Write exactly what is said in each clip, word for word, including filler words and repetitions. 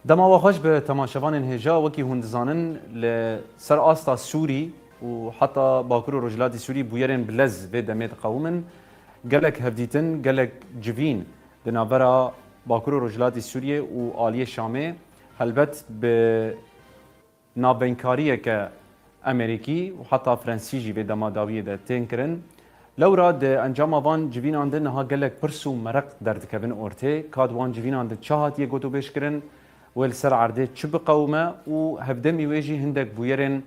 Dema we xweş bi temaşevanên hêja, wekî hûn dizanin, li ser asta Sûrî û heta Bakur û Rojhilatî Sûrî bûyerên bi lez vê demê diqewimin. Gelek hevdîtin, gelek civîn di navbera Bakur û Rojhilatî Sûriyê û aliyê Şamê, helbet bi navbeynkariye ke Amerîkî û heta Frensî jî vê dema dawiyê de tên kirin. Lewra di encama van civînan de niha gelek pirs û mereq derdikevin ortê, ka di wan civînan de çi hatiye gotûbêj kirin, wê li ser erdê çi biqewime û hevdemî wê jî hindek bûyerên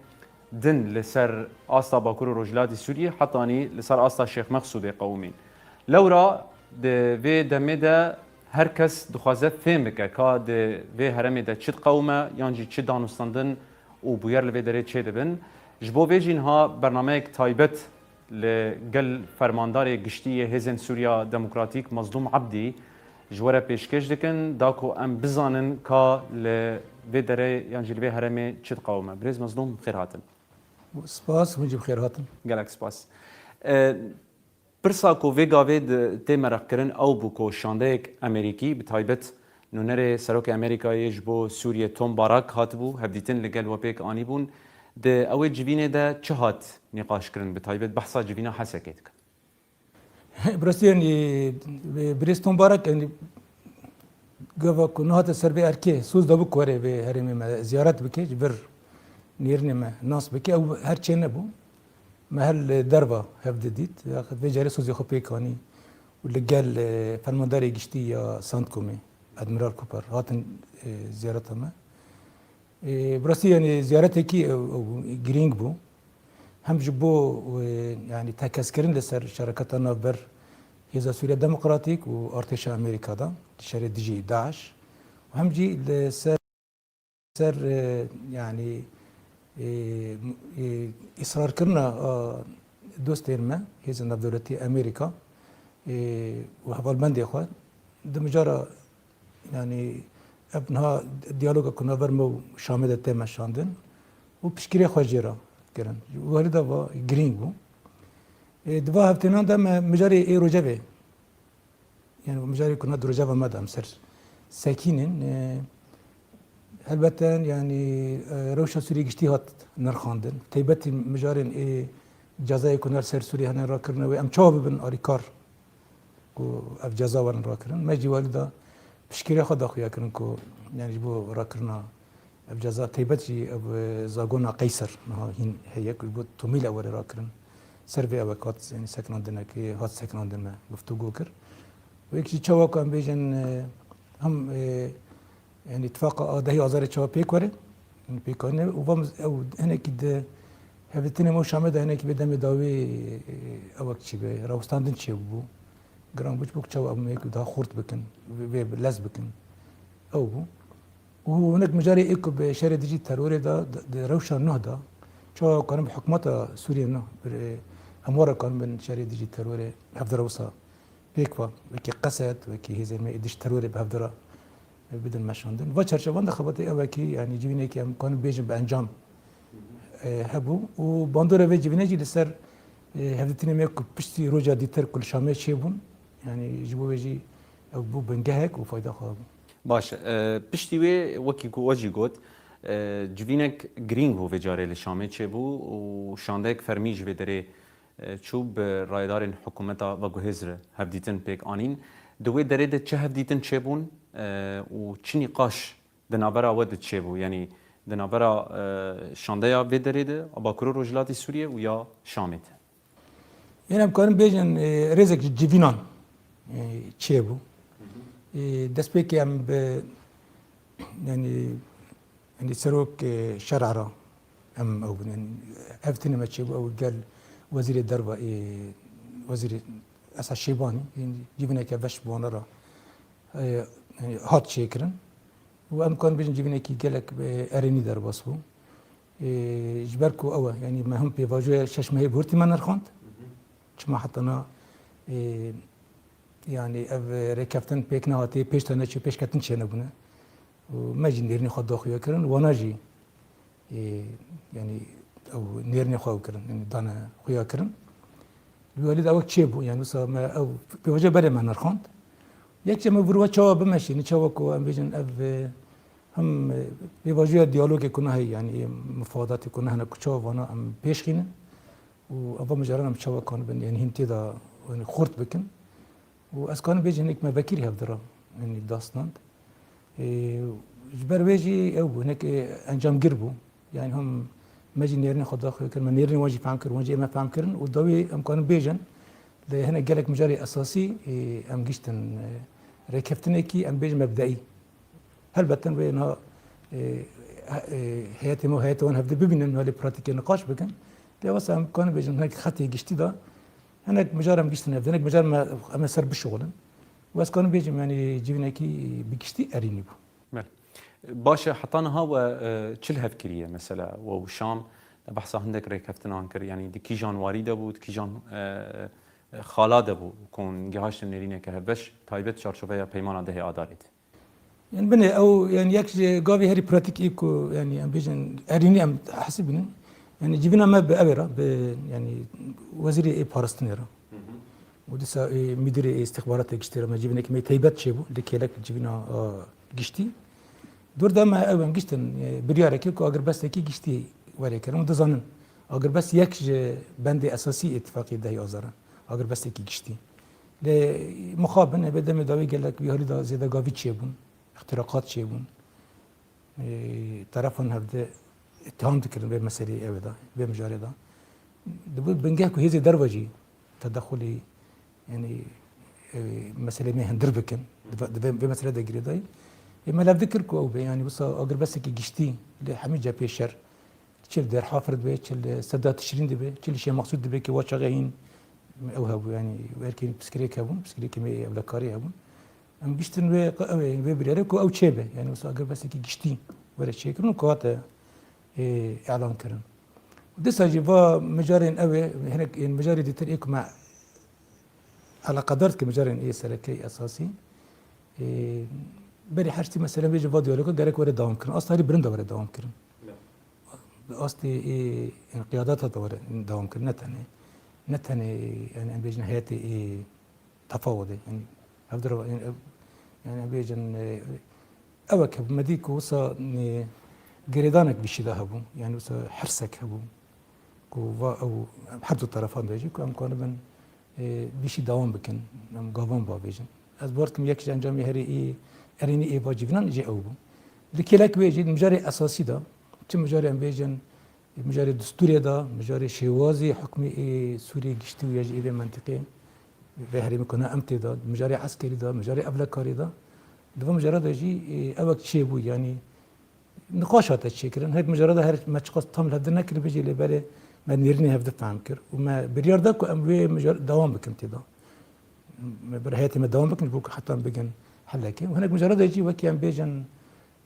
din li ser asta Bakur û Rojhilatî Sûriyê hetanî li ser asta Şêx Mexsûdê qewimîn. Lewra di vê demê de her kes dixwaze fêm bike ka di vê herêmê de çi diqewime yan jî çi danûstandin û bûyer li vê derê çêdibin. Ji bo vê jî niha bernameyek taybet li gel Fermandarê Giştî yê Hêzên Sûriya Demokratîk Mazlûm Ebdî ji we re pêşkêş dikin, da ku em bizanin ka li vê derê yan jî li vê herêmê çi diqewime. Birêz Mazlûm, bi xêr hatin. Spas, hûn jî bi xêr hatin. Gelek spas. E, Pirsa ku vê gavê di, tê mereqkirin ew bû ku şandeyek Amerîkî, bi taybet nûnerê Serokê Amerîkayê ji bo Sûriyê Tom Barak hatibû hevdîtin li gel we pêk anîbûn. Di ewê civînê de çi hat nîqaşkirin, bi taybet behsa civîna Hesekê dikin? Bi rastî, yanî, birêz Tom Barak, yanî, gava ku nehate ser vê erkê, soz dabû ku were vê herêmê me ziyaret bike, ji vir nêrînê me nas bike, ew her çê nebû. Me her li derva hev didît. Vê carê sozê xwe pêk anî û li gel, e, Fermandarê Giştî ya Centcomê, Admiral Cooper, hatin, e, ziyareta me. E, bi rastî, yanî, ziyaretekî ew, ew girîng bû. Hem ji bo, e, yanî, tekez kirin li ser şereketa navber Hêza Sûriya Demokratîk û artêşa Amerîka de, şerê dijî DAIŞ, û hem jî li ser ser, e, yanî, e, e, îsrarkirina, e, dostên me, hêzên navdewletî Amerîka, e, û hevalbendê xwe, di mijara, yanî, ev niha diyaloga ku navber me û Şamê de tê meşandin û piştgirê xwe jê re kirin. Ji wî alî de va girîng bû. E, di va hevtênan de me mijarê ê rojevê Yani mijarê ku na di rojeva me de em ser sekînin, e, helbete, yani, e, rewşa Sûriyê giştî hat nirxandin. Taybetî mijarên ê cezayê ku na li ser Sûriyê hene rakirine wê em çawa bibin alîkar ku ev ceza werin rakirin. Me jî welî da piştgiriya xwe da xuya kirin ku, yani, ji bo rakirina Ev ceza taybet jî ev, e, zagona Qeyser niha hîn heye ku ji bo tomîle were rakirin. Ser vê ew hat, yani, sekinandinekê hat sekinandin me guftûgo kir. Wek jî çawa ku em bêjin, e, hem, e, yani, tifaqa a dehê Azarê çawa pêk were, yani, pêk anîne û vam ew hinekî di hevdîtinê me û Şamê de hinekî vê demê dawî, e, ewek çî be, rawestandin çêbû. Giran bû, çi bû ku çawa em yek daha xurt bikin, vê, vê lez bikin. Ew bû. Û hinek mijarê ê ku bi şerê dijî terorê de, di, di rewşa nuh de, çawa karin bi hikûmeta Sûriyê nuh, bi, em were karin bin şerê dijî terorê hevdira wisa pêk ve, wekî Qesed, wekî hêzên me ê dij terorê bi hevdira bidin meşandin. Va çerçevan de xebatê ewekî, yanî civînekî em karin bêjin bi encam, e, hebû. Û bandora vê civînê jî li ser, e, hevdîtinê me ku piştî roja dîtir ku li Şamê çêbûn, yanî ji bo wê jî ew bû bingehek û fayda xwe hebû. Baş e, piştî wê, wekî ku we jî got, e, civînek girîng bû vê carê li Şamê çêbû û şandeyek fermî ji vê derê, e, çû bi rayedarên hikûmeta veguhêz re hevdîtin pêk anîn. Di wê derê de çi hevdîtin çêbûn, e, û çi nîqaş di navbera we de çêbû? Yanî di navbera, e, şandeya vê derê de a Bakur û Rojhilatî Sûriyê û ya Şamê de? Ên em karin bêjin, e, rêzek ji civînan, e, çêbû. E, destpêkê em bi, yani, yani serok, e, şer'a re em ew bin, yani, ev tine me çêbû, ew gel wezîrê derva, e, wezîrê Esad Şêbanî, yani, civîneke veş bi wan re, e, yani, hat çêkirin. Û em karin bêjin civînekî gelek, e, erênî derbas bû. E, ji ber ku ew e, yanî me him pêvajoya şeş mehê bi hurtî me nirxand. Çima heta na, e, yanî ev rêkeftin pêk nehatê, pêş de neçû, pêşketin çênebûne. Û me jî nêrînê xwe da xuya kirin, wana jî, e, yanî ew nêrînê xwe ew kirin, yanî dane xuya kirin. Li wî alî de ew çêbû, yanî wisa me ew pêvajoya berê me nirxand. Yek jî me vir we çawa bimeşînin, çawa ku em bêjin ev, e, Em, e, pêvajoya diyalogê ku neheye, yanî, e, mifadatê ku nehene, ku çawa vana em pêş xînin û eva mijaran em çawa kanibin, yanî, hîn tê de, yanî, xurt bikin. Û ez kanim bêjim hinek me vekirî hevdira, yanî, dastnand. E, ji ber wê jî ew bû, hinek, e, encamgir bû. Yanî, him me jî nêrînê xwe daxuya kir, me nêrînê wan jî fehm kir, wan jî ê me fehm kirin û dawî em kanin bêjin, lê hinek gelek mijarê esasî, e, em giştin, e, rêkeftinekî, em bêjin mebdeî. Helbette em wê niha, e, he-, e, heyetê me û heyetê wan hevdî bibînin, niha lê pratîkê niqaş bikin. Lê wesa em kanin bêjin hinek xetê giştî de, hinek mijar em giştin hevdî, hinek mijar me, em ê ser bişuxulin. Wes kanim bêjim, yanî civînekî bi giştî erînî bû. Belê. Baş e, heta niha we, e, çi li hev kiriye mesela? We û Şam, te behsa hindek rêkeftinan kir. Yanî di kîjan warî de bû, di kîjan, e, e, xala de bû, ku hûn gihaştin nêrîneke hevbeş, taybet çarçoveya peymana dehê Adarê de? Yanî binê ew, yanî yek ji gavê herî pratîk ê ku, yanî em bêjin erînî em hesibînin. Yanî civîna me bi ew ê re, bi, yanî wezîrê ê parastinê re. Û dîsa ê Mudîrê ê Îstixbaratê Giştî re me civînekî me taybet çêbû, li kêlek civîna, a, giştî. Dûr de me ew em giştin, e, biryareke ku agirbestekî giştî were kirin. Hûn dizanin, agirbest yek ji bendê esasî ê îtifaqê dehê Azar e. Agirbestekî giştî. Lê mixabin, ebe demê dawî gelek vî halî de zêdegavî çêbûn, îxtîraqat çêbûn. E, terefan hevdi îttiham dikirin vê meseleyê ew de, vê mijarê de. Dibû bingeh ku hêzê derve jî tedexulî, yanî, e, meselê me hundir bikin, di vê, di vê, vê meselê de girêdayî. Ê me lev dikir ku ew be, yanî wisa agirbestekî giştî li hemî cephê şer, çi li Dêrhafir dibe, çi li Seda Tişrîn dibe, çi li Şêx Meqsûd dibe, ki wa çaxê hîn ew hebû, yanî erkên piskirêk hebûn, piskirêkê me ewlekarî hebûn. Em giştin wê, ew ê, wê biryarê ku ew çêbe, yanî wisa agirbestekî giştî were çêkirin û ku hate, e, îlan kirin. Dîsa jî va mijarên ew ê, hinek ên mijarê dîtir ê ku me eleqedar dikin, mijarên ê sereke esasî, e, berî her tiştî mesela bêje va diyaloga gerek were dewam kirin. Asta herî bilind de were dewam kirin. Bi astê ê, ên qiyadeta de were dewam kirin. Ne tenê, ne tenê, yanî em bêjin heyetê ê tefawudê. Yanî hevdira, yanî ev, yanî em bêjin, e, ew e ke me dî ku wisa, e, girêdanek vî şî de hebû. Yanî wisa hirsek hebû. Ku va ew her du terefan de jî ku em kanibin, e, vî şî dewam bikin. Em gavan bavêjin. Ez bawer dikim yek ji encamê herî ê, erênî ê va civînan jî ew bû. Li kêlek wê jî di mijarê esasî de, çi mijarê em bêjin, mijarê distûrê de, mijarê şêwazê hukmê ê Sûriyê giştî û ya jî ê vê mentiqê, vê herêmê ku ne em tê de, mijarê eskerî de, mijarê ewlekarî de, di van mijara de jî, e, ewek çêbû, yanî niqaş hate çêkirin. Her mijara de her me çiqas tam li hevdi nekir bêjî lê berê me nêrînê hevdi fehm kir û me biryar da ku em wê mijar dewam bikin tê de. Me ber heyetê me dewam bikin ji bo ku heta em bigin helekê. Û hinek mijara de jî wekî em bêjin,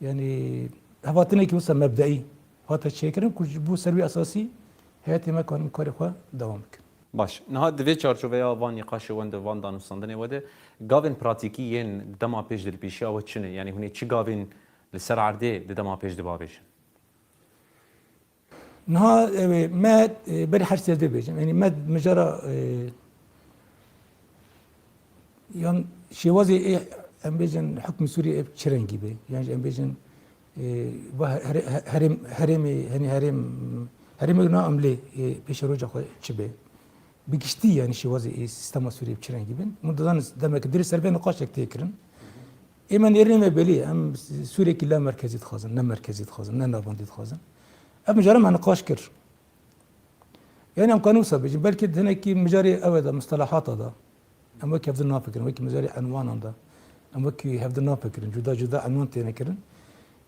yanî hevatinekî wisa mebdeî hate çêkirin ku ji bo ser wî esasî heyetê me kanin karê xwe dewam bikin. Baş. Niha di vê çarçoveya van nîqaşê we de, van danûstandinê we de, gavên pratîkî yên dema pêş de li pêşiya we çi ne? Yanî hûn ê çi gavên li ser erdê di dema pêş de bavêjin? Niha, e, me, e, berî her sê vê bêjim. Yanî me mijara, e, yan şêwazê ê, em bêjin hukmê Sûriyê ê çi rengî be? Yan jî em bêjin, e, va here-, he-, herêm, herêmê, henî herêm, herêmê na em lê, e, pêşeroja xwe çi be? Bi giştî, yanî şêwazê ê sîstema Sûriyê bi çi rengî bin? Hûn dizanin demek dirê ser vê niqaşek tê kirin. Ê me nêrînê me belî ye. Em Sûriyekî la merkezî dixwazin, ne merkezî dixwazin, ne navendî dixwazin. Ev mijara me niqaş kir. Yanî em kanin wisa bêjin. Belkî di hinekî mijarê ew e de, mustelahata de. Em wekî hevdin nafikirin, wekî mijarê enwanan de. Em wekî hevdin nafikirin, cuda cuda enwan têne kirin.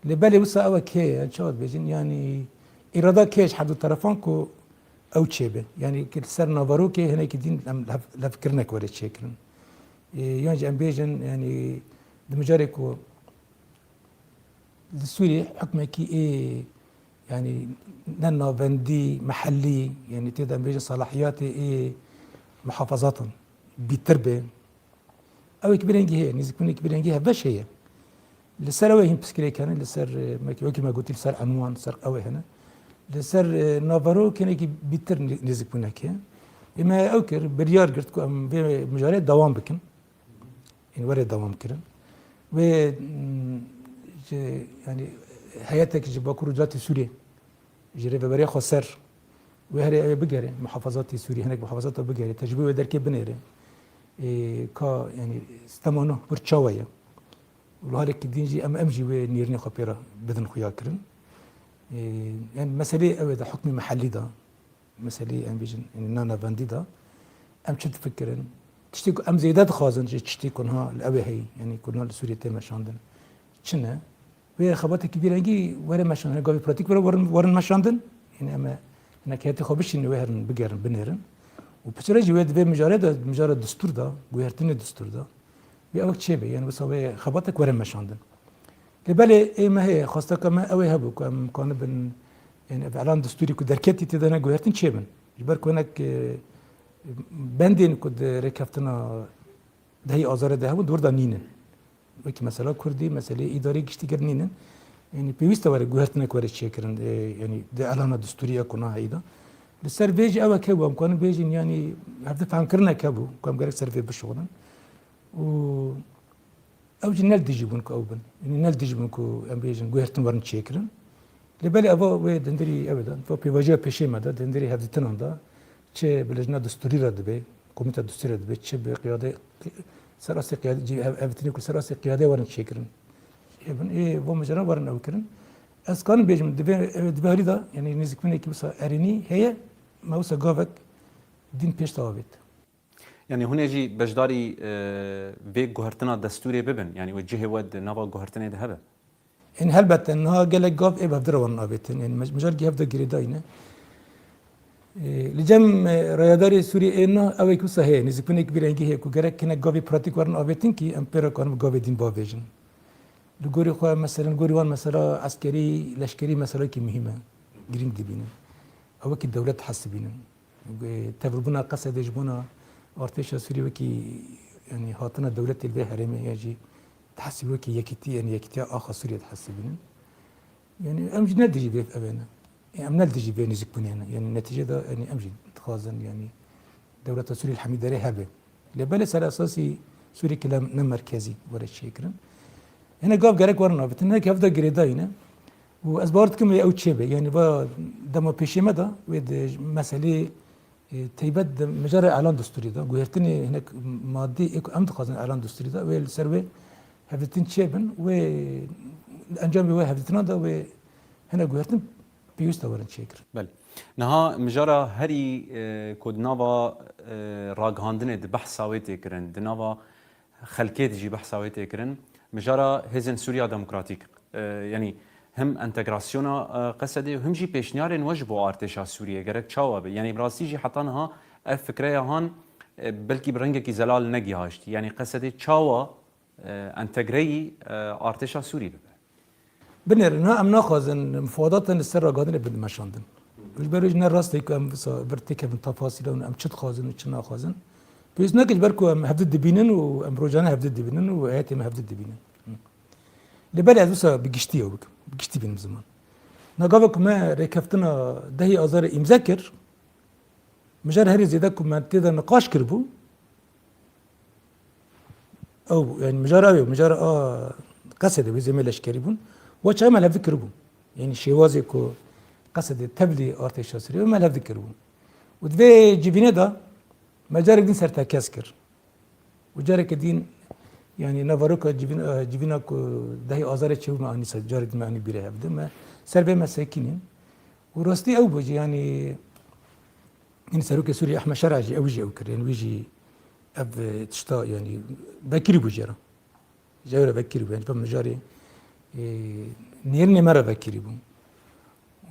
Lê belê wisa ew e kê ye, çawa dibêjin, yanî îrada kê ye ji her du terefan ku ew çêbe. Yanî ki li ser naverokê hinekî din em lev-, levkirinek were çêkirin. Ê, yan jî em bêjin, yanî di mijarê ku li Sûriyê hukmekî ê, yanî ne navendî, mehellî, yanî tê de em bêjin salahiyatê ê muhafazatan bîtir be. Ew ê ki bi rengî heye, nêzîkbûnekî bi rengî hevbeş heye. Li ser ew ê hîn piskirêk hene, li ser, e, me, wekî me gotî, li ser enwan, li ser ew ê hene. Li ser, e, naverok hinekî bîtir nê-, nêzîkbûnek heye. Ê me ew kir, biryar girt ku em vê mijarê dewam bikin. Ên were dewam kirin. Wê, mm, Ji, yanî, heyetek ji Bakur û Rojhilatê Sûriyê ji rêveberiya xweser wê herê ew ê bigere, muhafazatê Sûriyê, hinek muhafazata bigere, tecrûbê wê derkê binêre. Ê, ka, yanî, stema nû bir çawa ye? Û li halekî din jî em, em jî wê nêrînê xwe pê re bidin xuya kirin. Ê, yanî, meselê ew ê de hukmê mehellî de, meselê em bêjin, yanî, navendî de, em çi difikirin? Tiştê ku em zêde dixwazin ji tiştê ku niha li ew ê heyî, yanî ku niha li Sûriyê tê meşandin, çi ne? Wê xebatekî vî rengî were meşandin. Gavê pratîk were werin, werin meşandin. Yanî em ê hinek heyetê xwe bişînin, wê herin bigerin, binêrin. Û piçe re jî wê di vê mijarê de, mijara distûr de, guhertinê distûr de, wê ew çêbe. Yanî wisa wê xebatek were meşandin. Lê belê ê me heye, xwesteka me ew ê hebû ku em kanibin, yanî ev elan distûrî ku derketî tê de ne guhertin çêbin. Ji ber ku hinek, e, bendên ku di rêkeftina dehê Azarê de hebûn, di wir de nînin. Wekî mesela Kurdî, meseleyê îdarê giştî gel nînin. Yanî pêwîst e were guhertinek were çêkirin, e, yanî di elana distûrî ya ku naheyî de. Li ser vê jî ew eke bû, em kanin bêjin, yanî hevdî fehmkirinek hebû, ku em gerek ser vê bişuxulin. Û ew jî ne li dijî bûn ku ew bin. Yanî ne li dijî bûn ku em bêjin guhertin werin çêkirin. Lê belê eva wê dindirî ew ê de, eva pêvajoya pêşê me de, dindirî hevdîtinan de, çi bi lijna distûrî re dibe, komîta distûrî re dibe, çi bi qiyade, ser asê qiyade, cî hev-, hevdîtinê ku ser asê qiyade werin çêkirin. Ê bin, ê vo mijara werin ew kirin. Ez kanim bêjim, divê, ew ê di vê halî de, yanî nêzîkbûnekî wisa erênî heye, me wisa gavek din pêş de avêt. Yanî hûn ê jî beşdarî, e, vê guhertina destûrê bibin, yanî wê cihê we di nava guhertinê de hebe? Ên helbet e, niha gelek gav ê bi hevdira werin avêtin. Yanî mej-, mijal gî hevda girêdayî ne. E, li cem, e, rayedarê Sûriyê ê na ew ê ku wisa heye, nêzîkbûnek vî rengî heye ku gerek hinek gavê pratîk werin avêtin kî em pê re karin gavê din bavêjin. Li gorî xwe, meselen, gorî wan mesela eskerî, leşkerî meselekî muhîm e. Girîng dibînin. Ew wekî dewlet hesibînin. Tevlibûna Qesedê ji bona artêşa Sûrî wekî, yanî, hatina dewletê li vê herêmê ya jî dihesibî wekî yekîtî, yanî yekîtiya axa Sûriyê dihesibînin. Yanî em jî ne dijî vê evê ne. Em ne li dijî vê nêzîkbûnê ne. Yanî netîcê de, yanî em jî dixwazin, yanî dewleta Sûrî li hemî derê hebe. Lê belê ser esasî Sûriyekî ne merkezî were çêkirin. Hinek gav gerek werin avêtin, hinek hevda girêdayî ne. Û ez bawer dikim wê ew çêbe. Yanî va dema pêşê me de wê di meselê, e, taybet di mijara elan distûrî de, guhertinê hinek madî ê ku em dixwazin elan distûrî de, wê li ser wê hevdîtin çêbin, wê encamê wê hevdîtinan de wê hinek guhertin pêwîst e werin çêkirin. Belê. Niha mijara herî, e, ku di nava, e, ragihandinê di behsa wê tê kirin, di nava xelkê de jî behsa wê tê kirin, mijara Hêzên Sûriya Demokratîk. E, yanî him entegrasyona, e, Qesedê û him jî pêşniyarên we ji bo artêşa Sûriyê gerek çawa be? Yanî bi rastî jî heta niha ev fikreya han, e, belkî bi rengekî zelal negihaştî. Yanî Qesedê çawa e, entegreyî, e, artêşa Sûrî bibe. Binêrin, ha, em naxwazin mufadatan li ser ragihandinê bidin meşandin. Ji ber wê jî ne rast e ku em wisa vir têkevin tefasîla û em çi dixwazin û çi naxwazin. Pêwîst nake ji ber ku em hevdi dibînin û em rojane hevdi dibînin û heyetê me hevdi dibînin. Lê belê ez wisa bi giştî ew bikim. Bi giştî bînim ziman. Na gava ku me rêkeftina dehê Azarê îmze kir, mijar herî zêde ku me tê de niqaş kiribû, Ew bû, yanî mijara ew, mijara a Qesedê wê zêmê leşkerî bûn. Wa çawa me li hev dikiribûn. Yanî şêwazê ku Qesedê tevlî artêşa Sûriyê me li hev dikiribûn. Û di vê civînê de me carek din sertekez kir. Û careke din, yanî nevaroka civîn-, e, civîna ku dehê Azarê çêbû me anî ser, carek din me anî bîrê hev de me ser vê me sekinîn. Û rastî ew bû jî, yanî, yanî serokê Sûriyê Ehmed Şera jî ew jî ew kir. Yanî wî jî ev, e, tişta, yanî, vekirî bû jê re. Ji ew re vekirî bû, yanî, vê mijarê, e, nêrînê me re vekirî bû.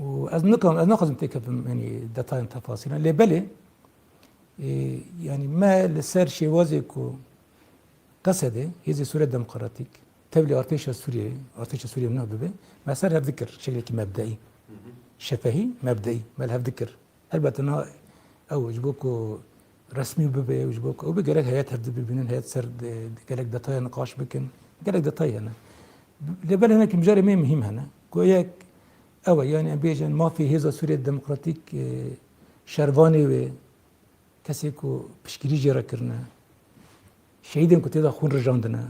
Û ez nikam, ez naxwazim têkevim, yanî, detayên tefasîlan. Lê belê, e, yanî, me li ser şêwazê ku Qesedê, Hêzê Sûriya Demokratîk, tevlî artêşa Sûriyeyê, artêşa Sûriyê niha bibe, me ser hev dikir, şeklekî mebdeî. Şefehî, mebdeî, me li hev dikir. Helbet niha ew ji bo ku resmî bibe û ji bo ku ew be gerek heyet hev dibînin, heyet ser de, gelek detaya niqaş bikin. Gelek detayî hene. Lê belê hinek mijarê me muhîm hene. Ku yek ew e, yanî em bêjin mafê Hêza Sûriya Demokratîk, e, şervanê wê, kesê ku piştgirî jê re kirine, şehîdên ku tê de xûn rijandine,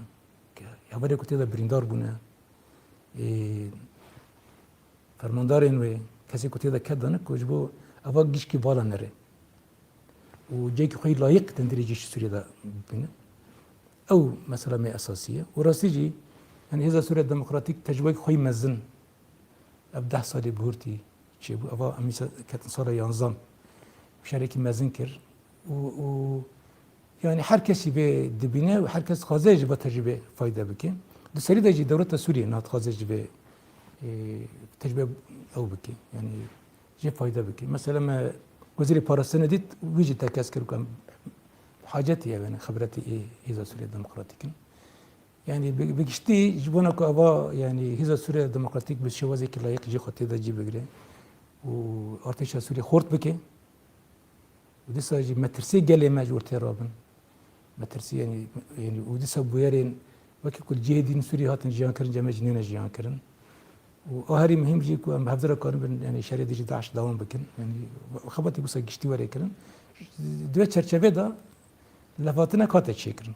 hevalên ku tê de birîndar bûne, Ê, fermandarên wê, kesê ku tê de ket dane ku ji bo eva gişkî vala nere û cihekî xwe yî layiq tendirê cî ji Sûriyê de bibîne. Ew mesela me esasî ye. Û rastî jî, yani hêza Sûriya Demokratîk tecrubeyek xwe yî mezin ev deh salê bihurtî çêbû. Eva em îsa ketin sala yanzdeh şerekî mezin kir. Û, û yani her kesî vê dibîne û her kes dixwaze ji vê tecrûbê fayde bike. Di serî de jî dewleta Sûriyê niha dixwaze ji vê, e, tecrûbê ew bike. Yani jê fayde bike. Mesela me Wezîrê Parastinê dît, wî jî tekez kir ku em hacetî ev in, xibretî ê Hêza Sûriya Demokratîk in. Yani bi, bi giştî ji bona ku eva, yani Hêza Sûriya Demokratîk bi şêwazekî layîq jê xwe tê de cî bigire û artêşa Sûrî xort bike û dîsa jî metirsê gelê me ji wir tê rabin. Metirsî, yani, yani û dîsa bûyerên wekî ku li cihê dîn Sûrî hatin jiyan kirin, cem me jî nêne jiyan kirin. Û a herî muhîm jî ku em bi hevdira karin bin, yani şerê dijî DAIŞ dewam bikin. Yani xebatî wisa giştî were kirin. Di vê çerçevê de levhatinek hate çêkirin.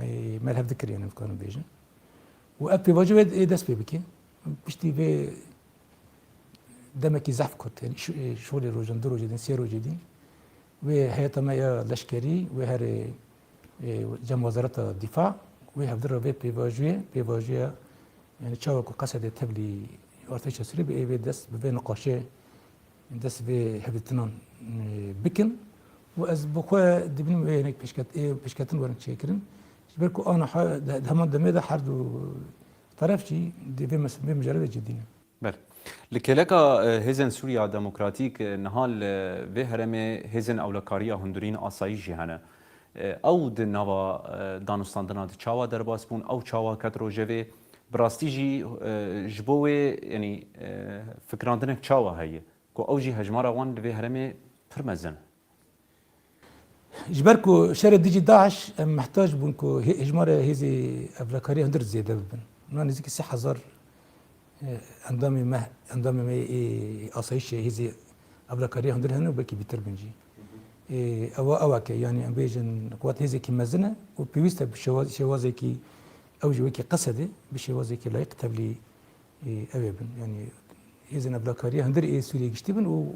E, me li hev dikir, yani, em karin bêjin. Û ev pêvajo wê ê dest pê bike. Piştî vê demekî zehf kurt, yani şo-, e, şolê rojan, du rojê din, sê rojê din, wê heyeta me ya leşkerî, wê herê, e, cem Wezareta Dîfa, wê hevdira vê pêvajoyê, pêvajoya, yani çawa ku Qesedê tevlî artêşa Sûrî bi ê vê dest bi vê niqaşê dest vê hevdîtinan, e, bikin. Û ez bi xwe dibînim wê hinek pêşket-, ê pêşketin werin çêkirin. Ji ber ku aniha de-, di heman demê de her du teref jî di vê mes-, vê mijarê de cidî ne. Belê. Li kêleka, e, Hêzên Sûriya Demokratîk, e, niha li vê herêmê hêzên ewlekariya hundirîn asayîş jî hene. E, ew di nava, e, danûstandina de çawa derbas bûn, ew çawa ket rojevê? Bi rastî jî, e, ji bo wê, yanî, e, fikrandinek çawa heye? Ku ew jî hejmara wan li vê herêmê pir mezin e. Ji ber ku şerê dijî DAIŞ, em mehtac bûn ku hê-, hejmarê hêzê evlekariyê hundir zêde bibin. Niha nêzîkî sê hezar, e, endamê me, endamê me ê asayîşê hêzê evlekariyê hundir hene û belkî bîtir bin jî. E, ewa, ewa ke, yanî em bêjin quwet hêzekî mezin e û pêwîst e bi şêwaz-, şêwazekî, ew jî wekî Qesedê, bi şêwazekî layîq tevlî, e, ew ê bin. Yanî hêzên evlekariyê hundir ê Sûriyê giştî bin û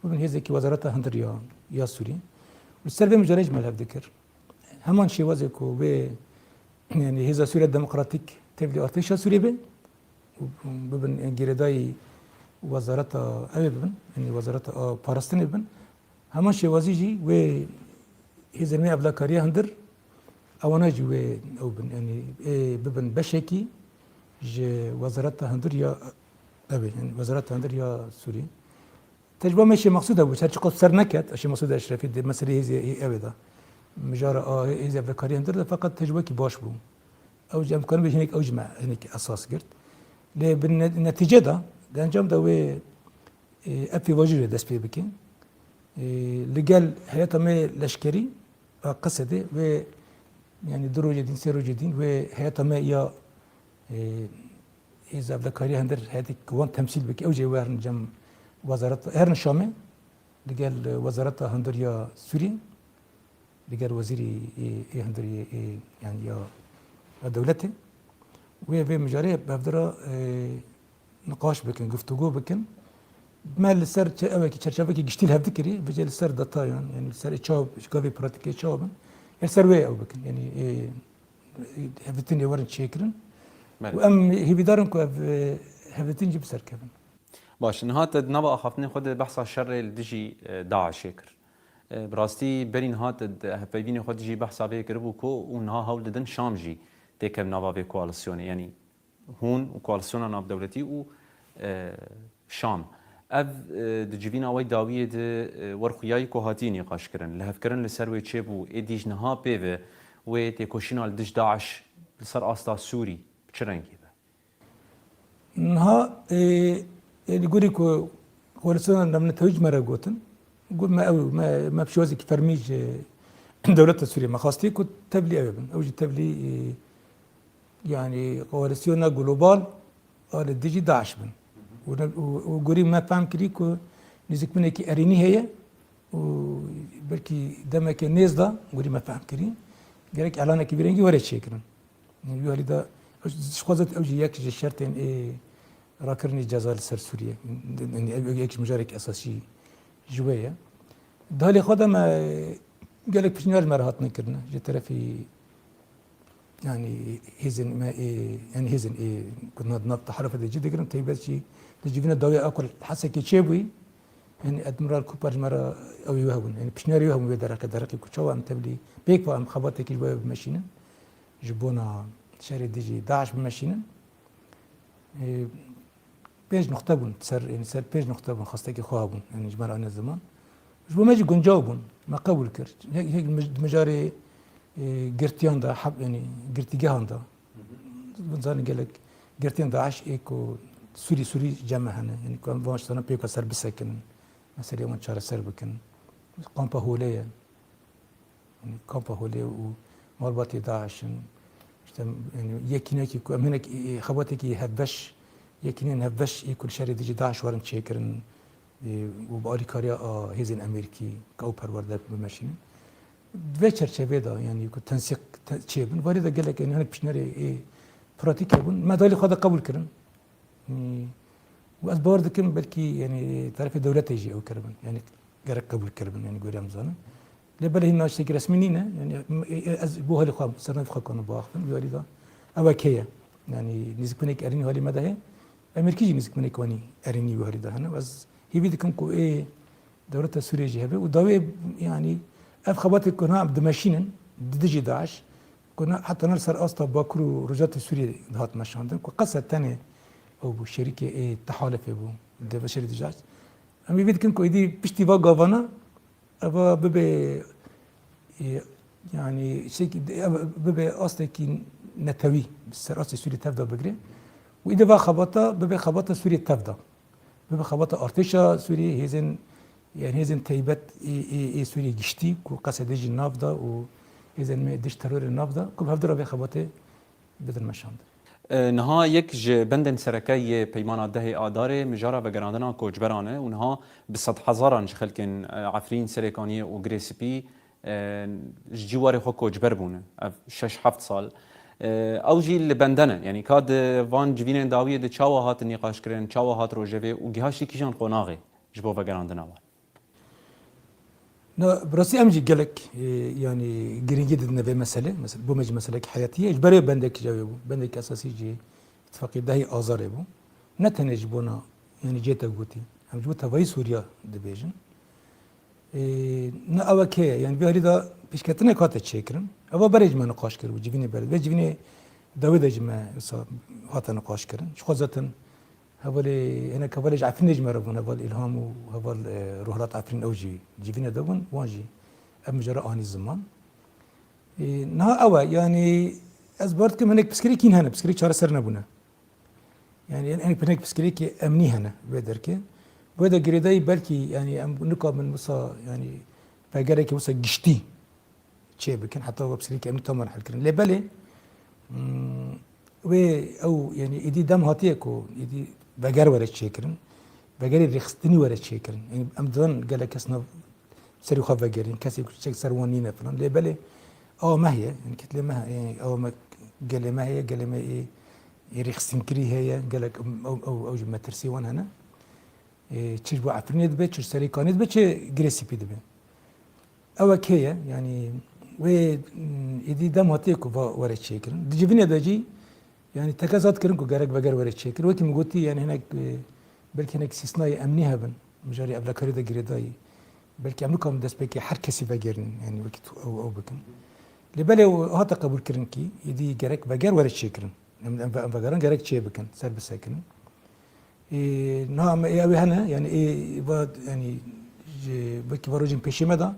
bibin hêzekî wezareta hundir ya, ya Sûriyê. Û ser vê mijarê jî me li hev dikir. Heman şêwazê ku wê, yanî hêza Sûriya Demokratîk tevlî artêşa Sûriyê be û bibin, e, girêdayî wezareta ew ê bibin, yanî wezareta a parastinê bibin. Heman şêwazî jî wê hêzên wê evlakariya hundir, ewana jî wê ew bin, yanî ê bibin beşekî ji wezareta hundir ya ev ê, yanî wezareta hundir ya Sûrî. Tecrüba me Şêx Meqsûd hebû, her çiqas ser neket, Şêx Meqsûd Eşrefî di meselê hêzê ew ê de. Mijara a hêzê evlakariya hundir de feqet tecrübekî baş bû. Ew jî em dikarin bêjin hinek, ew jî me hinek esas girt. Lê bi ne-, netîce de, di encam de wê, e, ev pêvajoyê dest pê bikin. E, li gel heyeta me leşkerî a Qesedê wê, yanî du rojê din, sê rojê din wê heyeta me ya, e, hêza evlekariya hundir heyetê ku wan temsîl bike, ew jî werin cem wezareta, herin Şamê, li gel wezareta hundir ya Sûriyê. Digel wezîrî ê, ê hundirî ê, yanî ya, ya dewletê. Wê vê mijarê bi hevdira, e, niqaş bikin, guftûgû bikin. Me li ser çe-, ewekî çerçevekî giştî li hev dikirî, vêce li ser detayan, yanî li ser ê çawa, ji gavê pratîkê çawa bin, ya li ser wê ew bikin. Yanî, e, hevdîtinê werin çêkirin. Belê. Û em hêvîdar in ku ev, e, hevdîtin jî bi ser kevin. Baş, niha te di nava axaftinê xwe de behsa şerê li dijî, e, DAIŞê kir. E, bi rastî berî niha te di hevpeyvînê xwe de jî behsa vê kiribû ku û niha hewl didin Şam jî têkeve nava vê koalîsyonê. Yanî hûn û koalîsyona navdewletî û, e, Şam. Ev, e, di civîna wê dawiyê de, e, werxuyayî ku hatî nîqaşkirin, lihevkirin li ser wê çêbû, êdî ji niha pê ve wê têkoşîna li dij DAIŞ li ser asta Sûrî bi çi rengî be? Niha, e, e, li gorî ku koalîsyona navnetewî ji me re gotin, got me ew, me, me bi şêwazekî fermî ji dewleta Sûriyê me xwestiye ku tevlî ew ê bin. Ew jî tevlî, e, yanî koalîsyona global a li dijî DAIŞ bin. Û ne, û, û gorî me fehm kirî ku nêzîkbûnekî erênî heye û belkî demeke nêz de gorî me fehm kirî. Gerek elanekî vî rengî were çêkirin. Yanî wî alî de Ji xwe zat ew jî yek ji şertên ê rakirinê ceza li ser Sûriyê. Yanî ev yek ji mijarek esasî ji wê ye. Di halê xwe de me gelek pişniyar ji me re hatine kirine. Ji terefî yanî hêzên me ê, yanî hêzên ê ku na-, nav teherifê de cî digirin, taybet jî di civîna dawî a ku hesekê çêbûyî, yanî Admiral Cooper ji me re ew ê wê hebûn. Yanî pişniyarê wê hebûn wê dereqê, dereqê ku çawa em tevlî pêk ve em xebatekî ji bo bimeşînin. Ji bona şerê dijî DAIŞ bimeşînin. Ê, pênc nuqte bûn, ser, yanî ser pênc nuqte bûn, xwestekî xwe hebûn, yanî ji me re anî ziman. Ji bo me jî guncaw bûn, me qebûl kir. Yek, yek mij-, mijarê, ê, girtiyan de, heb-, yanî girtîgehan de. Hûn zanin gelek girtiyên DAIŞ ê ku Sûrî, Sûrî cem me hene, yanî ku em van ştana pêka ser bisekinin, meseleyê wan çareser bikin. Kampa Holê ye. Yanî kampa Holê û malbatê DAIŞ in. Îşte, yanî yekînekî ku em hinek, ê, ê, xebatekî hevbeş, yekîneyên hevbeş ê ku li şerê dijî DAIŞ werin çêkirin, ê, û bi alîkariya a hêzên Amerîkî ku ew perwerde bimeşînin. Di vê çerçevê de, yanî ku tensîq te-, çêbin, varê de gelek, yanî hinek pişniyarê ê pratîk hebûn, me di alî xwe de qebûl kirin. Û ez bawer dikim belkî, yanî, terefê dewletê jî ew kiribin. Yanî gerek qebûl kiribin, yanî, gorî em zanin. Lê belê hîn na tiştekî resmî nîne. Yanî, m-, e, e, ez bo halê xwe, ser navê xwe kanim biaxivim, ji alî de. Ew ek heye. Yanî, nêzîkbûnek erênî halê me de heye. Amerîkî jî nêzîkbûnek wanî erênî wî halî de hene. Ez hêvî dikim ku ê dewleta Sûriyê jî hebe û dawê, yanî, ev xebatê ku niha em dimeşînin, di dijî DAIŞ, ku niha heta niha li ser asta Bakur û Rojhilatê Sûriyê dihat meşandin, ku qese tenê ew bû, şerîkê ê tehalefê bû, di şerê dijî DAIŞ. Em ê vê dikin ku êdî piştî va gavana, eva bibe, e, yanî, şekî, ev bibe astekî netewî, ser astê Sûriyê tev de bigire. Û êdî va xebata, bibe xebata Sûriyê tev de. Bibe xebata artêşa Sûriyê, hêzên, yanî hêzên taybet ê, ê, ê Sûriyê giştî, ku qesede jî nav da û hêzên me dij terorê nav da, ku bi hevdira vê xebatê bidin meşandin. E, niha yek ji bendên sereke yê Peymana dehê Adarê mijara vegerandina koçberan e û niha bi sedhezaran ji xelkên, e, Efrîn, Serêkaniyê û Girê Spî, e, ji cîwarê xwe koçber bûne. Ev şeş heft sal. E, ew jî li bende ne. Yanî ka di van civînên dawiyê de çawa hat nîqaşkirin, çawa hat rojevê û gihaştî kîjan qonaxê ji bo vegerandina wan? Na, bi rastî em jî gelek, e, yanî girîngî didine vê meselê. Mesele, bo me jî meselekî heyatî ye. Ji berê bendekî ji ew bû. Bendekî esasî jî îtifaqê dehê Azarê bû. Ne tenê ji bona, yanî cê te gotî. Em ji bo tevayî Sûriya dibêjin. E, na ew ek heye. Yanî vê alî de pêşketinek hate çêkirin. Eva berê ji me niqaş kiribû. Civînê berê. Vê civînê dawê de ji me wisa hate niqaş kirin. Ji xwe zaten Hevalê, hinek hevalê ji Efrînê ji me re bûn, heval Îlham û heval, e, Ruhlat Efrîn, ew jî civînê de bûn, wan jî ev mijara anî ziman. E, niha ew e, yanî ez bawer dikim hinek pirsgirêk hîn hene, pirsgirêk çareser nebûne. Yanî hinek pirsgirêkê emnî hene vê derkê. Wê de girêdayî belkî, yanî em nikabin wisa, yanî vegerekî wisa giştî çê bikin, heta we pirsgirêkê emnî tamamen hel kirin. Lê belê, mm, wê ew, yanî êdî dem hatiye ku êdî veger were çêkirin, vegerê rêxistinî were çêkirin. Yanî em dizanin gelek kes nav serî xwe vegerîn, kesê ku çek ser wan nîne filan. Lê belê awa me heye, yanî kitlê me, yanî awa me, gelê me heye, gelê me ê, ê rêxistinkirî heye, gelek ew, ew, ew, ew jî metirsî wan hene. Ê, çi ji bo Efrînê dibe, çi ji Serêkanê dibe, çi Girê Spî dibe. Ew ek heye, yanî wê, mm, êdî dem hatiye ku va were çêkirin. Di civînê de jî, yanî tekez hat kirin ku gerek veger were çêkir. Wekî min gotî, yanî hinek, e, belkî hinek îstîsnayê emnî hebin. Mijarê ewlekarî de girêdayî. Belkî em nikarin destpêkê her kesî vegerin, yanî wekî tu ew, ew bikin. Lê belê hate qebûlkirinkî, êdî gerek veger were çêkirin. Em, em, em vegeran gerek çê bikin, ser bisekinin. Ê, niha em ê ew ê hene, yanî ê va, yanî ji wekî va rojên pêşê me de,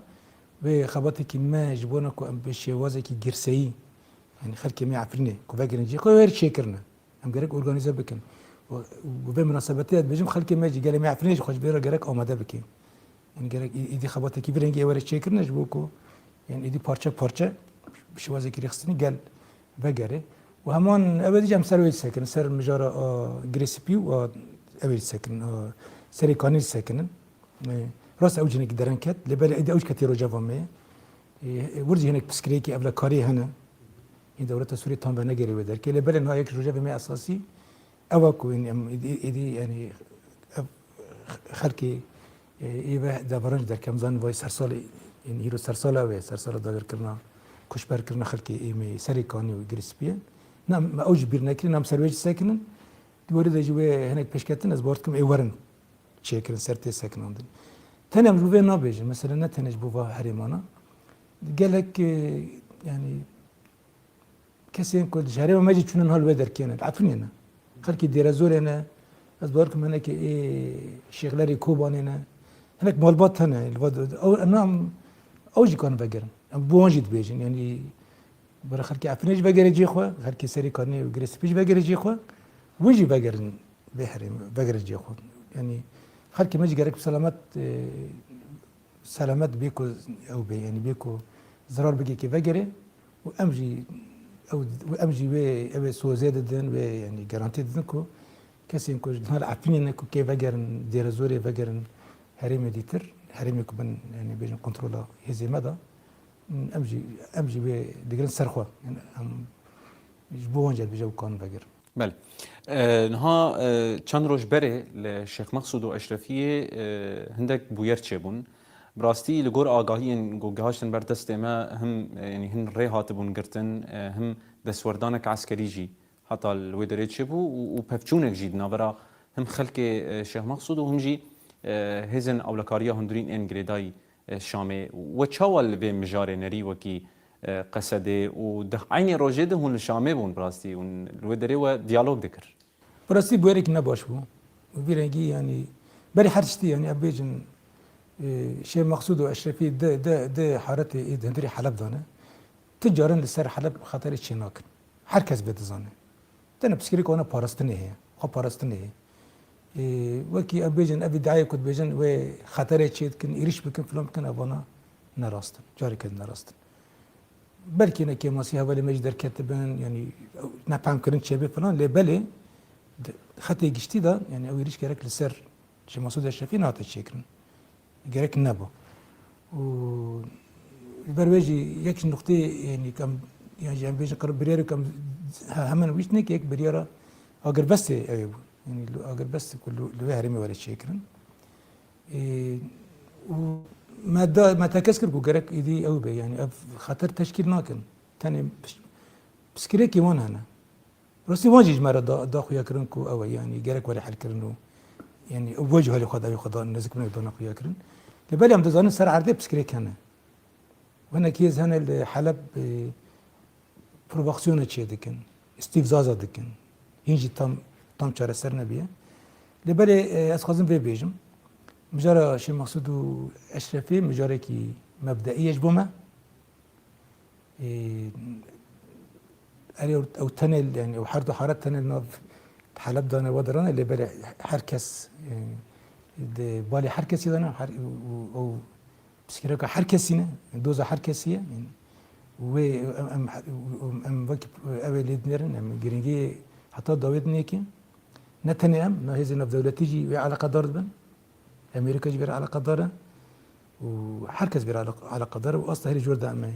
vê xebatekî me ji bona ku em bi şêwazekî girseyî, yanî xelkê me Efrînê ku vegerin cihê xwe, wê her çêkirine. Em gerek organîze bikin. Û, û bi vê minasebetê ez dibêjim, xelkê me jî, gelê me Efrînê jî xwe ji vê re gerek amade bike. Yanî gerek î-, îdî xebatekî vî rengî ê were çêkirine ji bo ku, yanî îdî parçe parçe bi şêwazekî rêxistinî gel vegere. Û heman ew ê dî jî em ser wê disekirin, ser mijara a Girê Spî û a ew ê disekirin, a Serêkanî disekinin. E, rast ew jî hinekî dereng ket, lê belê êdî ew jî ketî rojeva me ye. E, wir jî hinek pirsgirêkî ewlekariyê hene. Dewleta Sûriyê tam venegerê wê derkê. Lê belê niha yek ji rojevê me esasî ew e ku, yanî, em êdî, êdî, yanî, ev xelkê, e, ê ve deveran ji derkem zanin vay sersalê, yanî, îro sersala wê, sersala dagirkirina, koçberkirina xelkê ê me Serê Kanî û Girê Spî ye. Na, me ew jî bîr nekirin, em ser wê jî sekinin. Di gorî de jî wê hinek pêşketin, ez bawer dikim ê werin çêkirin, ser tê sekinandin. Tenê em ji bo vê nabêjin, mesela ne tenê ji bo va herêmana. Gelek, e, yanî, kesên ku ji herêma me jî çûne niha li wê derkê ne, li Efrînê ne. Xelkê Dêrezorê ne, ez bawer dikim hinekê ê Şêxlerê Kobanê ne. Hinek malbat hene, li va, ew, em, ew jî karin vegerin. Em bo wan jî dibêjin, yanî, bira xelkê Efrînê jî vegere cê xwe, xelkê Serê Kanî û Girê Spî jî vegere cê xwe, wê jî vegerin vê herêmê, vegerin cê xwe. Yanî, xelkê me jî gerek bi selamet, e, selamet bê ku ew bê, yanî bê ku zirar bike kê vegere û em jî ew, û em jî wê, ew ê sozê didin, wê, yanî, garantî didin ku kesên ku ji niha li Efrînê ne ku kê vegerin Dêrezorê, vegerin herêmê dîtir, herêmê ku bin, yanî, bêjin kontrola hêzê me de, em jî, em jî wê digirin ser xwe. Yanî, em ji bo wan jî dibêje ew karin vegerin. Belê. E, niha, e, çend roj berê li Şêx Mexsûd û Eşrefiyê, e, hindek bûyer çêbûn. Bi rastî li gor agahiyên ku gihaştin ber destê me him, e, yanî hin rê hatibûn girtin, e, him destwerdanek eskerî jî heta li wê derê çêbû û, û pevçûnek jî di navbera him xelkê, e, Şêx Mexsûd û him jî, e, hêzên ewlekariya hundirîn ên girêdayî, e, Şamê. We çawa li vê mijarê nerî wekî, e, Qesedê û di eynê rojê de hûn li Şamê bûn bi rastî, hûn li wê derê we diyalog dikir? Bi rastî bûyerekî ne baş bû. Û vî rengî, yanî, berî her tiştî, yanî, em bêjin, e, Şêx Mexsûd û Eşrefî di, di, di haretê ê di hundirê Heleb de ne. Ti carin li ser Heleb xeterê çênakin. Her kes vê dizane. Tenê pirsgirêka wana parastinê heye, xwe parastinê heye. Ê, wekî em bêjin, ev îdiayê ku dibêjin wê xeterê çêdikin, êrîş bikin, filan bikin, ev wana ne rast in. Careke din ne rast in. Belkî ne kêmasî hevalê me jî derketibin, yanî nefehmkirin çêbe filan, lê belê di xetê giştî de, yanî ew êrîş gerek li ser Şêx Mesûd Eşrefî nehate çêkirin. Gerek neba. Û ji ber wê jî yek ji nuqteyê, yanî, em, yan jî em bêjin qir-, biryarê ku em he-, hemen wîst neke, yek biryara agirbestê ew bû. Yanî li agirbestê ku li, li wê herêmê were çêkirin. Ê, û me da, me tekez kir ku gerek êdî ew be, yanî ev xeter teşkîl nakin. Tenê piş-, pirsgirêkê wan hene. Rastî wan jî ji me re da, da xuyakirin ku ew e, yanî gerek were helkirin û, yanî ew jî halê xwe dawî xwe da, nezik minek dana xuyakirin. Lê belê em dizanin ser erdê pirsgirêk hene. Hinek hêz hene li Heleb, e, provokasyona çê dikin, îstîfzaza dikin. Hîn jî tam, tam çareser nebiye. Lê belê, e, ez xwazim vê bêjim. Mijara Şêx Mexsûd û Eşrefî mijarekî mebdeî ye ji bo me. Ê, erê ew, ew tenê, yanî ew her du haret tenê nav Heleb de ne, we dirane, lê belê her kes, e, di balê her kesî de ne, her, û, û, ew pirsgirêka her kesî ne, doza her kesî ye. Yanî wê em, em, em, em wekî ew ê lê dinêrin, em giringiyê heta dawê dinêkin. Ne tenê em, na hêzên navdewletî jî wê eleqedar dibin. Amerîka jî vê re eleqedar e û her kes vê re eleq-, eleqedar e û asta herî jor de em ê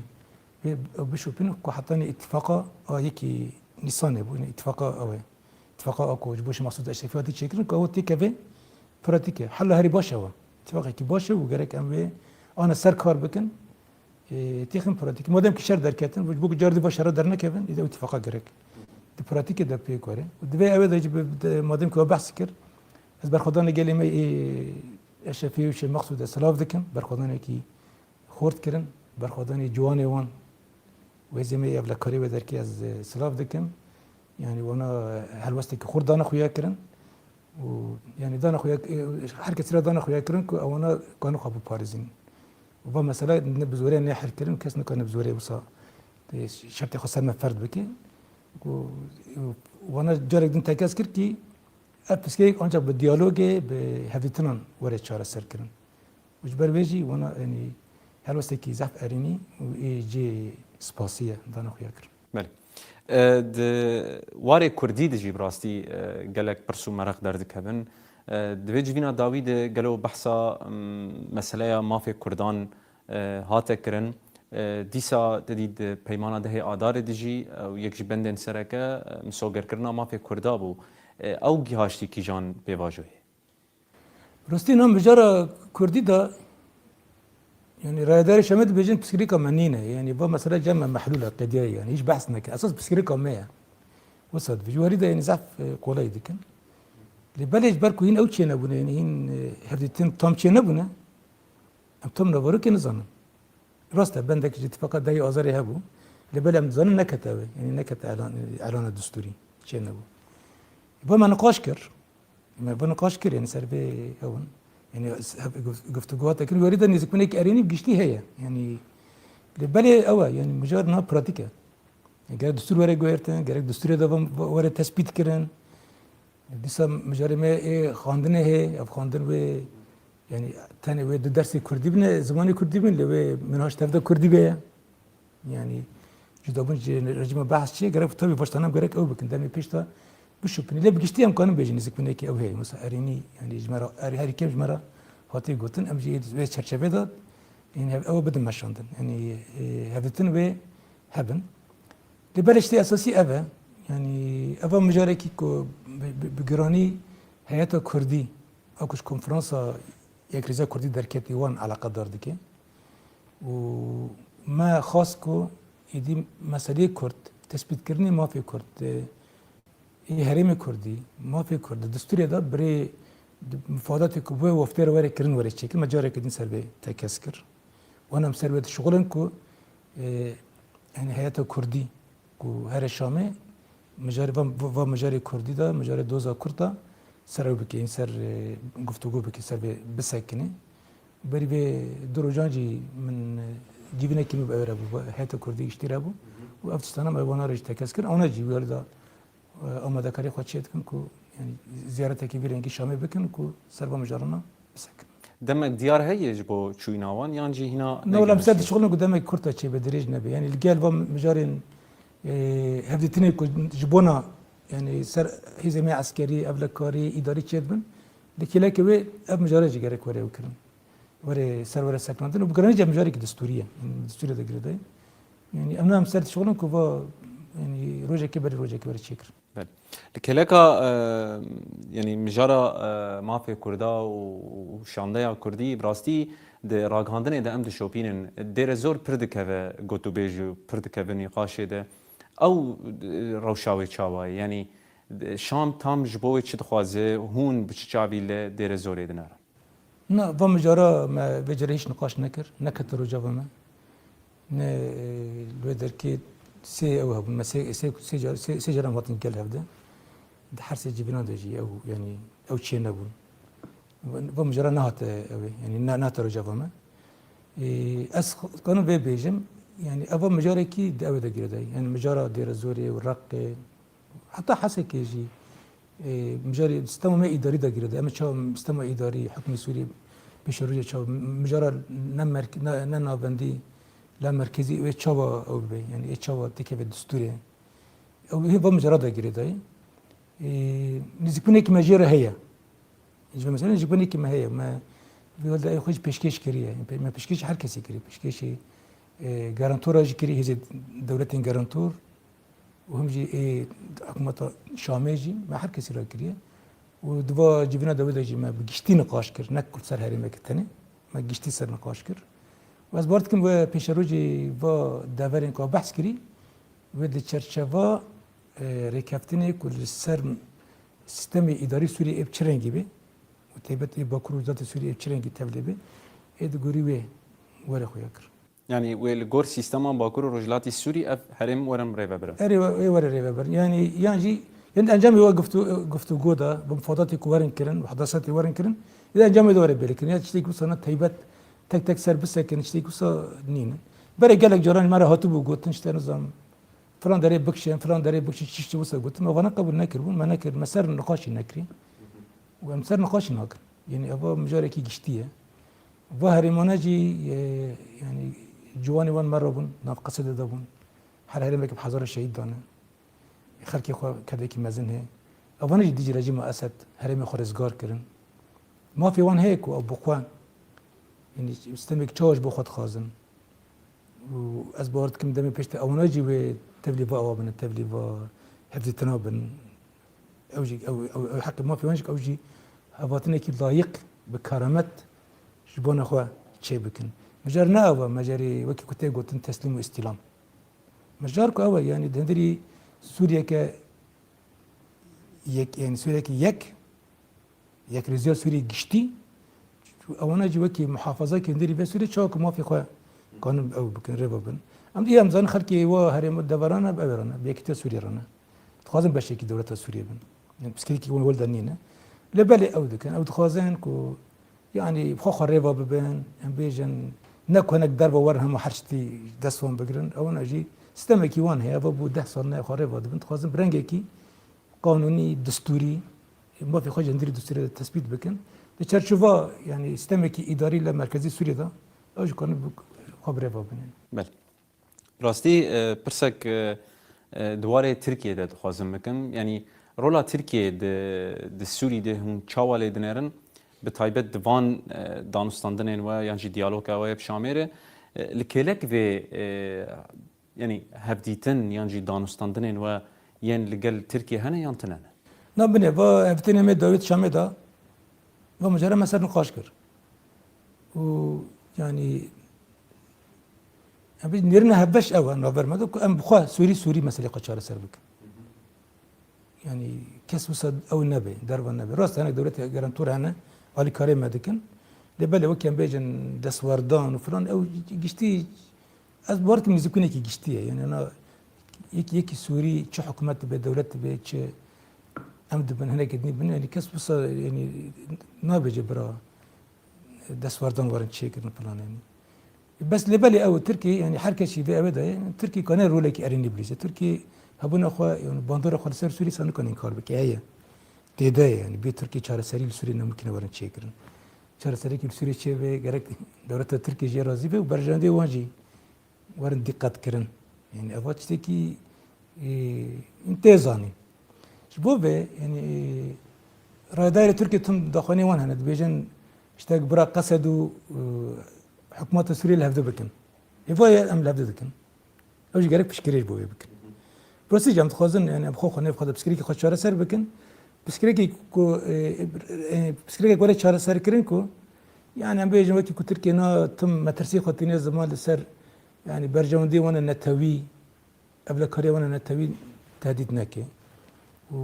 wê ew bişopînin ku hetanî îtifaqa a yekî Nîsanê bû, yanî îtifaqa ew e. Îtifaqa a ku ji bo Şêx Mesûd Eşrefî hatî çêkirin ku ew têkeve pratîke. Hela herî baş ew e. Îtifaqekî baş e û gerek em wê ana ser kar bikin. Ê, têxin pratîk. Madem ki şer derketin, ji bo ku car dî va şera dernekevin, îde ew îtifaqa gerek di pratîkê de pêk were. Û divê ew ê de jî bi, de, madem ki we behs kir, ez berxwedanê gelê me ê Eşrefî û Şêx Mexsûdê silav dikim. Berxwedanekî xurt kirin, berxwedanê ciwanê wan û hêzê me yê ewlekariyê wê derkê ez, e, silav dikim. Yanî wana helwestekî xurt dane xuya kirin. Û, yanî, dana xuya, e, her kesî re dana xuya kirin ku ewana kanin xwe biparêzin. Û va mesela ne bi zorê nê hel kirin, kes nikane bi zorê wisa, e, şertê xwe ser me ferd bike. Ku, e, wana carek din tekez kir kî ev pirsgirêk ancak bi diyalogê, bi hevdîtinan were çareser kirin. Û ji ber vê jî wana, yanî, helwestekî zehf erênî û ê cê spasî ye, dana xuya kirin. Belê. E, di warê kurdî de jî bi rastî, e, gelek pirs û meraq derdikevin. E, di vê civîna dawî de gelo behsa, m, meseleya mafê kurdan, e, hate kirin. E, dîsa te dî di peymana dehê Adarê de jî, ew yek ji bendên sereke, e, misogerkirina mafê Kurda bû. E, ew gihaştî kîjan pêvajoyê? Rastî na mijara Kurdî de, yanî rayedarê Şamê dibêjin pirsgirêka me nîne. Yanî va mesela cem me mehlûl e, qediya ye. Yanî hiç behs neke. Esas pirsgirêka me ye. Wisa dibêjin. Ji warî de yanî zehf, e, qolay dikin. Lê belê ji ber ku hîn ew çênebûne, yanî hîn, e, hevdîtin tam çênebûne, em tam navarokê nizanin. Rast e, bendek ji îtifaqa dehê Azarê hebû. Lê belê em dizanin nekete ew ê. Yanî nekete elan-, elana distûrî. Çênebû. Bo me niqaş kir. Me bo niqaş kir, yanî ser vê ew in. Yanî s-, hev-, guf-, guftûgoya te kirin, werî de nêzîkbûnekî erênî bi giştî heye. Yanî, lê belê ew e, yanî mijar niha pratîk e. Yanî gerek distûr were guhertin, gerek distûrê de ve-, ve-, were tespît kirin. Dîsa mijarê me ê xwendinê heye, ev xwendin wê, yanî tenê wê du dersê kurdî bine, zimanê kurdî bin, lê wê minhaj tev de kurdî be ye. Yanî cudabûn ji rejîma Behs çi ye, gerek tabii baştanam gerek ew bikin. Demê pêş de bişopînin. Lê bi giştî em kanin bêjin nêzîkbûnekî ew heye. Mesela erênî, yanî ji me re, er-, herî kêm ji me re hatiye gotin, em jî ê wê çerçevê de, yanî hev-, ew bidin meşandin. Yanî, e, hevdîtin wê hebin. Lê belê tiştê esasî ev e. Yanî eva mijarekî ku bi, bi, bi giranî heyeta kurdî, ew ku ji konferansa Yekrêziya Kurdî derketî wan eleqedar dike. Û me xwest ku êdî meseleyê Kurd, tespîtkirinê mafê Kurd, ê herêmê Kurdî, mafê Kurd di distûrê de birê di mifadatê ku bi wê weftê re were kirin were çêkirin, me careke din ser vê tekez kir. Wan em ser wê dişixulin ku, e, yanî heyeta Kurdî ku here Şamê, mijarê va, va, va mijarê Kurdî de, mijarê doza Kurd de ser ew bike, yên ser, e, guftûgo bike, ser vê bisekine. Berî vê du rojan jî min, e, civînekî min bi ew re bû, heyeta Kurdî giştî re bû. Û ev tiştana me wana re jî tekez kir. Ewna jî wê da, e, amadekarî xwe çê dikin ku, yanî ziyaretekî vî rengî Şamê bikin ku ser va mijarana bisekin. Demek diyar heye ji bo çûyîna wan yan jî hîna ne? Wela em ser dişixulin ku demek kurt e çêbe, dirêj nebe. Yanî li gel va mijarên, e, hevdîtinê ku ji bona, yanî ser hêzê me eskerî, ewlekarî, îdarî çêdibin, di kêlekê wê ev mijare jî gerek were ew kirin. Were ser were sekinandin û bi giranî jî ev mijarekî distûrî ye. Yanî distûrê de girêdayî. Yanî em ne em ser dişixulin ku va, yanî rojekê berî rojekê were çêkirin. Belê. Li kêleka, e, yanî mijara, e, mafê Kurda û, û şandeya Kurdî, bi rastî di ragihandinê de em dişopînin. Dêrezor pir dikeve gotûbêj û pir dikeve nîqaşê de. Ew, e, rewşa wê çawa ye? Yanî, e, Şam tam ji bo wê çi dixwaze? Hûn bi çi çavî li Dêrezorê dinêrin? Na, va mijara me vê carê hiç niqaş nekir, nekete rojeva me. Ne, e, li wê derkê sê ew hebûn, me sê, sê, sê car, sê, sê caran hatin gel hevde. Di her sê civînan de jî ew, yanî ew çê nebûn. Va, va mijara nehate ew ê, yanî ne, nehate rojeva me. E, ez kanim vê bêjim, yanî eva mijarekî di ew ê de girêdayî. Yanî mijara Dêrezorê û Reqê, heta Hesekê jî, e, mijarê sistema me îdarî de girêdayî. Em ê çawa sistema îdarî, hukmê Sûrî, pêşerojê çawa, mijara ne merk-, ne, ne navendî, la merkezî wê çawa ew bibe, yanî ê çawa têkeve distûrê. Ew hê va mijara de girêdayî. E, nêzîkbûnekî me jê re heye. Ji vê meselê nêzîkbûnekî me heye. Me vê de ew xwe jî pêşkêş kiriye. Me pêşkêş her kesî kiriye. Pêşkêşî, e, garantora jî kiriye, hêzê dewletên garantor. Û him jî ê hikûmeta Şamê jî me her kesî re kiriye. Û di va civîna dewê de jî me bi giştî niqaş kir, ne ku ser herêmeke tenê, me giştî ser niqaş kir. Û ez bawer dikim wê pêşerojê va deverên ku behs kirî, wê di çerçeva, e, rêkeftinê ku li ser sistemê îdarî Sûriyê ê bi çi rengî be û taybet ê Bakur û Rojhilatê Sûriyê ê bi çi rengî tevlê be, ê di gorî wê were xuya kir. Yanî wê li gor sîstema Bakur û Rojhilatî Sûrî ev herêm werin rêvebirin? Erê, wê, wê were rêvebirin. Yanî, yan jî, yan encamê wê guftû-, guftûgo de, bi mifadatê ku werin kirin, bi hedasatê werin kirin, ya encamê de were belê kirin. Ya tiştê ku sana taybet tek tek ser bisekin, tiştê ku sa nînin. Berê gelek caran me re hatibû gotin, işte, nizam, filan derê bikişin, filan derê bikişin, çiştî wisa gotin. Me vana qebûl nekiribûn, me nekir, me ser niqaşî nekirî. Û em ser niqaşî nakin. Yanî eva mijarekî giştî ye. Va herêmane jî, e, yanî ciwanê wan me re bûn, nav Qesedê de bûn. Her herêmekê bi hezara şehîd dane. Xelkê xwe kedekî mezin heye. Evane jî dijî rejîma Esed herêmê xwe rizgar kirin. Mafê wan heye ku ew bi xwe, yanî sîstemekî çawa ji bo xwe dixwazin. û ez bawer dikim demê pêş de ewana jî wê tevlî va awa bin, tevlî va hevdîtina bin. Ew jî, ew, ew, ew heqê mafê wan jî, ew jî hevatinekî layiq bi keramet ji bona xwe çê bikin. Mijar ne ew e, mejarê wekî ku tê gotin teslîm û îstîlam. Mijar ku ew e, yanî di hundirî Sûriyeke yek, yanî Sûriyeke yek, yekrêziya Sûriyê giştî, ewana jî wekî muhafazakî hundirî vê Sûriyê çawa ku mafê xwe kanin ew bikin, rêva bin. Em dî em zanin xelkê wa herêma deveran e, bi ew re ne, bi yekîtiya Sûriyê re ne. Dixwazin beşekî dewleta Sûriyê bin. Yanî pirsgirêkî wan wel de nîne. Lê belê ew dikin, ew dixwazin ku, yanî xwe xwe rêva bibin, em bêjin, ne ku hinek derve werin hema her tiştî dest wan bigirin. Ewana jî sîstemekî wan heye, ev bû deh sal ne xwe rêva dibin. Dixwazin bi rengekî qanûnî, destûrî, mafê xwe ji hundirî destûrê de tespît bikin. Di çarçova, yanî sîstemekî îdarî li merkezî Sûriyê de, ew jî kanin bi xwe bi rêva binin. Belê. Rastî, e, pirsek, e, e, di warê Tirkiyê de dixwazim bikim. Yanî rola Tirkiyê di, di Sûrî de hûn çawa lê dinêrin? Bi taybet di van, e, danûstandinên we yan jî diyaloga we yê bi Şamê re, e, li kêlek vê, e, yanî hevdîtin yan jî danûstandinên we yên li gel Tirkiyê hene yan tune ne? Na binê, va hevdîtinê me dawî di Şamê de, va mucere me ser nîqaş kir. Û, yanî, em bêjin nêrîna hevbeş ew e, navber me de ku em bi xwe Sûrî, Sûrî meselê xwe çareser bikin. Yanî kes wisa ew nebe, derva nebe. Rast e, hinek dewletê garantor hene, alîkarê me dikin. Lê belê wekî em bêjin destwerdan û filan, ew giştî, ez bawer dikim lîzikûnekî giştî ye. Yanî na yek, yekî Sûrî çi hikûmet dibe, dewlet dibe, çi em dibin, hinek dinî bin, yanî kes wisa, yanî nabêje bira destwerdan werin çêkirin filan, yanî. Bes lê belê ew Tirkî, yanî her kesî vê ewê de ye, Tirkî kane rolekî erênî bilîze. Tirkî hebûna xwe, yanî bandora xwe li ser Sûrî sanikane înkar bike, heye. Tê de ye, yanî bê Tirkî çareserî li Sûrî nemûkine werin çêkirin. Çareseriyekî li Sûrî çêbe, gerek dewleta Tirkî jê razî be û berjewendê wan jî werin dîqet kirin. Yanî eva tiştekî, e, tê zanîn. Ji bo vê, yanî, e, rayedarê Tirkiyê tim daxuyaniyê wan hene, dibêjin, işte, bira Qesed û, e, hikûmeta Sûriyê li hevdu bikin. Ê vayê em li hevdu dikin. Ew jî gerek piştgirêj bo wê bikin. Rastî jî em dixwazin, yanî em xwe xwe nêv xwe de piştgirêkê xwe çareser bikin. Piştgirêkê ku, e, e, piştgirêkek were çareserkirin ku, yanî em bêjin wekî ku Tirkiye na tim metirsî xwe tîne ziman li ser, yanî berjewendiyê wan e netewî, evlekariya wan e netewî tehdît neke. Û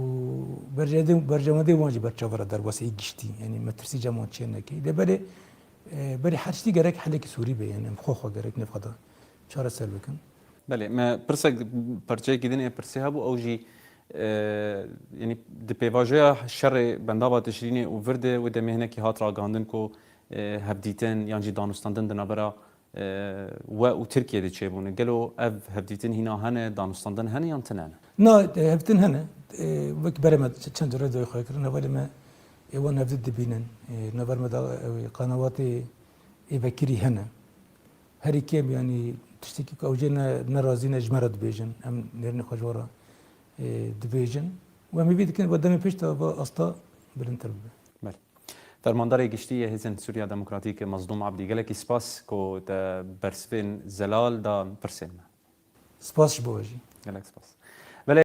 berjewendê-, berjewendê wan jî ber çavan re derbasî giştî, yanî metirsî cem wan çê neke. Lê belê, e, berî her tiştî gerek helekî Sûrî be, yanî em xwe xwe gerek nêv xwe de çareser bikin. Belê, me pirsek, parçeyekî din ê pirsê hebû, ew jî, e, yanî di pêvajoya şerê bendava Tişrînê û vir de wê demê hinekî hat ragihandin ku, e, hevdîtin yan jî danûstandin di navbera, e, we û Tirkiyê de çêbûne. Gelo ev hevdîtin hîna hene, danûstandin hene yan tune ne? Na, e, hevdîtin hene. E, wek berê me çend care dawî xwe kirin, hevalê me ê wan hevdît dibînin. E, navber me de, e, qanawatê ê vekirî hene. Herî kêm, yanî tiştekî ku ew jê ne, nerazî ne, ji me re dibêjin. Em nêrînê xwe ji wan re, e, dibêjin. Û em hêvî dikin, va demê pêş de va asta bilindtir bibe. Belê. Fermandarê Giştî yê Hêzên Sûriya Demokratîk Mezlûm Ebdî, gelekî spas ku te bersivên zelal da pirsên me. Spas ji bo we jî. Gelek spas.